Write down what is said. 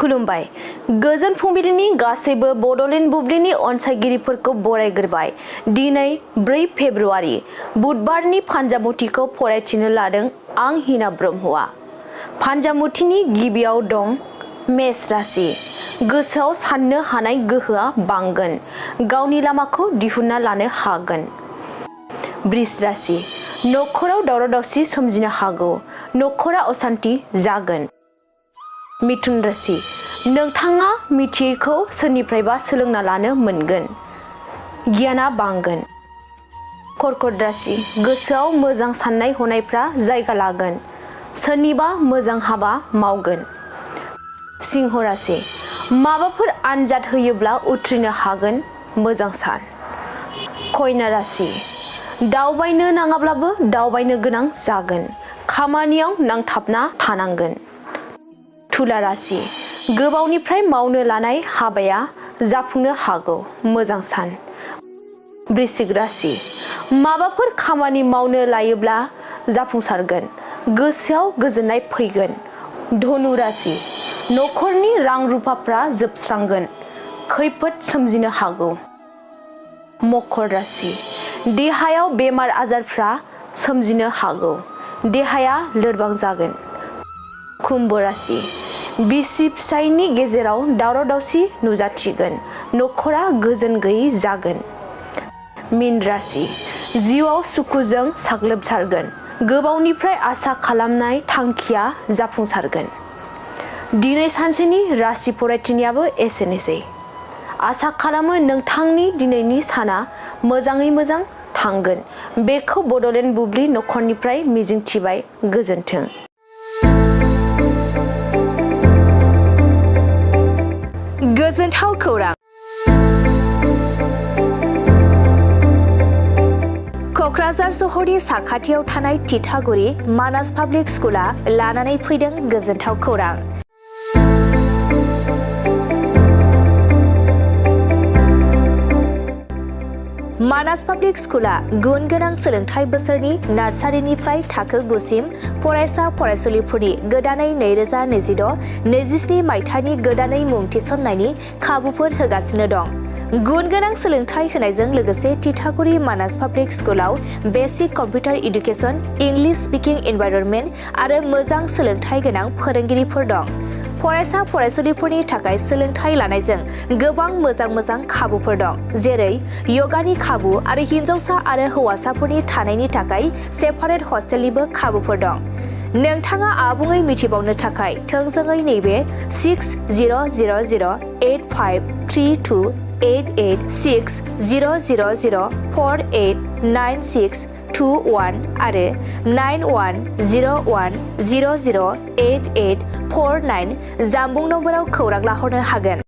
खुलुमबाय गोजोन फुंबिलिनि गासैबो बड'लेण्ड बुब्लिनि अनसायगिरिफोरखौ बरायग्रोबाय। दिनै 4 फेब्रुआरि बुधबारनि फान्जामुथिखौ फरायथिनो लादों आं हिना ब्रह्मआ। फान्जामुथिनि गिबियाव दं मेष राशि। गोसोआव साननो हानाय गोहोआ बांगोन, गावनि लामाखौ दिहुनना लानो हागोन। वृष राशि। नखराव दावराव-दावसि सोमजिनो हागौ, नखरा असान्ति जागोन। मिथुन राशि। नोंथाङा मिथियैखौ सोरनिफ्रायबा सोलोंना लानो मोनगोन, गियाना बांगोन। कर्कट राशि। गोसोआव मोजां साननाय हनायफ्रा जायगा लागोन, सोरनिबा मोजां हाबा मावगोन। सिंह राशि। माबाफोर आनजाद होयोब्ला उथ्रिनो हागोन, मोजां सान। कन्या राशि। दावबायनो नाङाब्लाबो दावबायनो गोनां जागोन, खामानियाव नांथाबना थानांगोन। तुला राशि। गोबावनिफ्राय मावनो लानाय हाबाया जाफुंनो हागौ, मोजां सान। वृश्चिक राशि। माबाफोर खामानि मावनो लायोब्ला जाफुंसारगोन, गोसोआव गोजोननाय फैगोन। धनु राशि। नखरनि रां-रुफाफ्रा जोबस्रांगोन, खैफोद सोमजिनो हागौ। मकर राशि। देहायाव बेमार आजारफ्रा सोमजिनो हागौ, देहाया लोरबां जागोन। कुम्भ राशि। बिसि-फिसायनि गेजेराव दावराव-दावसि नुजाथिगोन, नखरा गोजोन गैयै जागोन। मीन राशि। जिउआव सुखुजों साग्लोबसारगोन, गोबावनिफ्राय आसा खालामनाय थांखिया जाफुंसारगोन। दिनै सानसेनि राशि फरायथिनायाबो एसेनोसै। आसा खालामो नोंथांनि दिनैनि साना मोजाङै मोजां थांगोन। बेखौ बड'लेण्ड बुब्लि नखरनिफ्राय मिजिंथिबाय। गोजोन्थों। गोजोनथाव खौरां। क'क्राझार सहरनि साखाथियाव थानाय तितागुरि मानास पाब्लिक स्कुला लानानै फैदों गोजोनथाव खौरां। मानास पाब्लिक स्कुला गुन गोनां सोलोंथाइ बोसोरनि नार्सारिनिफ्राय थाखो 9 सिम फरायसा फरायसुलिफोरनि गोदानै 2026-27 मायथाइनि गोदानै मुं थिसननायनि खाबुफोर होगासिनो दं। गुन गोनां सोलोंथाइ होनायजों लोगोसे तितागुरि मानास पाब्लिक स्कुलाव basic computer education, English speaking environment आरो मोजां सोलोंथाइ गोनां फोरोंगिरिफोर दं। फरायसा फरायसुलिफोरनि थाखाय सोलोंथाइ लानायजों गोबां मोजां खाबुफोर दं, जेरै यगानि खाबु आरो हिन्जावसा आरो हौवासाफोरनि थानायनि थाखाय सेपारेट हस्टेलनिबो खाबुफोर दं। नोंथाङा आबुङै मिथिबावनो थाखाय थोंजोङै नैबे 60008532886000489621 आरो 9101008849 जानबुं नम्बराव खौरां लाहरनो हागोन।